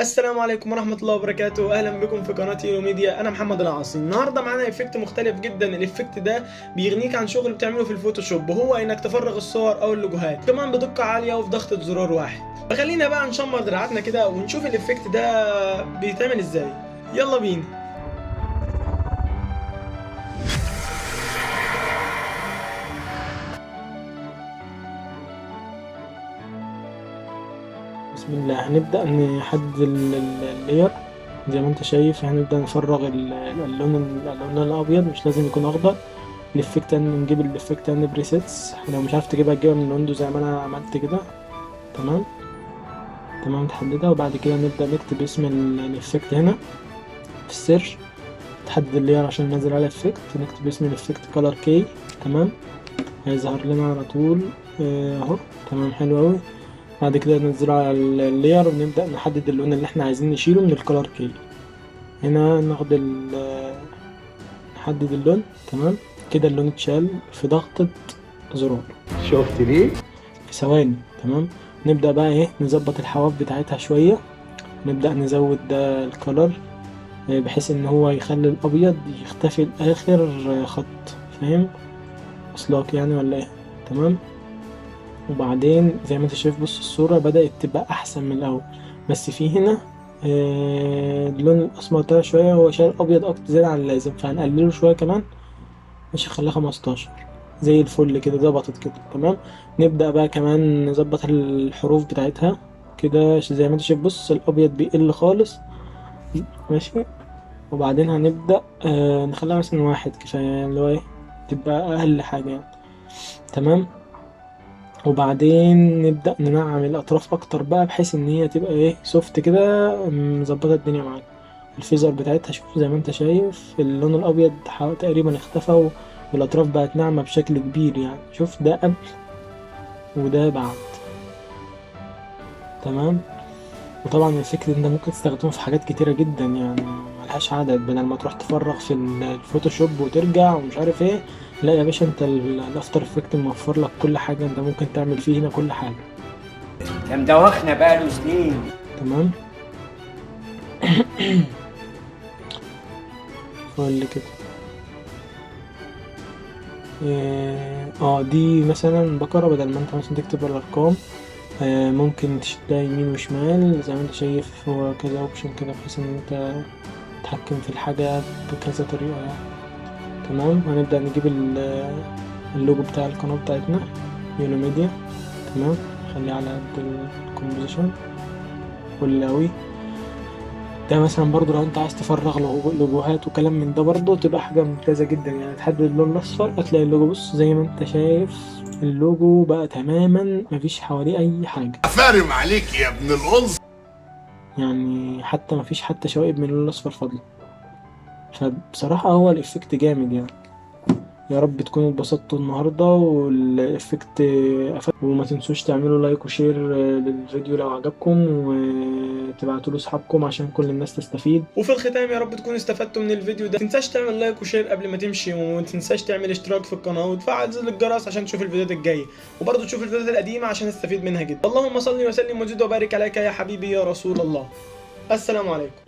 السلام عليكم ورحمة الله وبركاته، أهلا بكم في قناة هيرو ميديا. أنا محمد العاصي. النهاردة معانا effect مختلف جدا. ال effect ده بيغنيك عن شغل بتعمله في ال Photoshop، وهو إنك تفرغ الصور أو اللوجوهات كمان بدقة عالية وفي ضغطة زرار واحد. فخلينا بقى نشمر دراعاتنا كده ونشوف ال effect ده بيتعمل إزاي. يلا بينا. بسم الله. هنبدأ نحدد ال layer زي ما انت شايف. هنبدأ نفرغ اللون الابيض، مش لازم يكون اخضر. ال effect نجيب ال effect and presets، لو مش عارف تجيبها تجيبها من ال window زي ما انا عملت كده. تمام تمام، تحددها. وبعد كده نبدأ نكتب اسم ال effect هنا في ال search، تحدد ال layer عشان ننزل على effect، نكتب اسم ال effect color key. تمام، هيظهر لنا على طول اهو. تمام، حلو اوي. بعد كده ننزله على ال layer ونبدأ نحدد اللون اللي احنا عايزين نشيله من ال color key. هنا ناخد نحدد اللون. تمام كده، اللون اتشال في ضغطة زرار. شفت ليه؟ في ثواني. تمام، نبدأ بقى ايه، نظبط الحواف بتاعتها شوية. نبدأ نزود ده ال color بحيث ان هو يخلي الابيض يختفي لاخر خط. فاهم اصلاك يعني ولا ايه؟ تمام. وبعدين زي ما انت شايف، بص الصورة بدأت تبقى احسن من الاول، بس في هنا اللون الاسمر طلع شوية، هو شال ابيض اكتر زيادة عن اللازم، فهنقلله شوية كمان. ماشي، خليها 15 زي الفل كده، ظبطت كده. تمام، نبدأ بقى كمان نظبط الحروف بتاعتها كده زي ما انت شايف. بص الابيض بيقل خالص. ماشي، وبعدين هنبدأ نخليها مثلا 1 كفاية، يعني اللي هو ايه، تبقى اقل حاجة يعني. تمام، وبعدين نبدأ ننعم الأطراف أكتر بقى، بحيث إن هي تبقى إيه، soft كده، مظبطة الدنيا معاك. ال feather بتاعتها شوف زي ما انت شايف، اللون الأبيض تقريبا اختفى والأطراف بقت ناعمة بشكل كبير يعني. شوف ده قبل وده بعد. تمام، وطبعا ال effect ده انت ممكن تستخدمه في حاجات كتيرة جدا يعني ملهاش عدد. بدل ما تروح تفرغ في ال Photoshop وترجع ومش عارف ايه، لا يا باشا، انت ال After Effect موفر لك كل حاجة، انت ممكن تعمل فيه هنا كل حاجة. ده مدوخنا بقاله سنين. تمام، فل كده. دي مثلا بكرة، بدل ما انت مثلا تكتب الارقام، ممكن تشدها يمين وشمال زي ما انت شايف. هو كذا option كده بحيث ان انت تتحكم في الحاجة بكذا طريقة يعني. تمام، هنبدأ نجيب اللوجو بتاع القناة بتاعتنا يونو ميديا. تمام، خليه على قد ال composition فل اوي. ده مثلا برضو لو انت عايز تفرغ لوجوهات وكلام من ده برضو تبقى حاجة ممتازة جدا يعني. تحدد اللون الاصفر هتلاقي اللوجو، بص زي ما انت شايف اللوجو بقى تماما مفيش حواليه اي حاجة. فارم عليك يا ابن الأنص. يعني حتى مفيش حتى شوائب من اللون الاصفر فاضلة. فبصراحة هو ال effect جامد يعني. يا رب تكونوا اتبسطتوا النهاردة وال effect افاد، وما تنسوش تعملوا like و share للفيديو لو عجبكم، وتبعتوا لاصحابكم عشان كل الناس تستفيد. وفي الختام يا رب تكونوا استفدتوا من الفيديو ده. ما تنساش تعمل like و share قبل ما تمشي، وما تنساش تعمل اشتراك في القناة وتفعل زر الجرس عشان تشوف الفيديوهات الجاية، وبرضه تشوف الفيديوهات القديمة عشان تستفيد منها جدا. اللهم صل وسلم وزد وبارك عليك يا حبيبي يا رسول الله. السلام عليكم.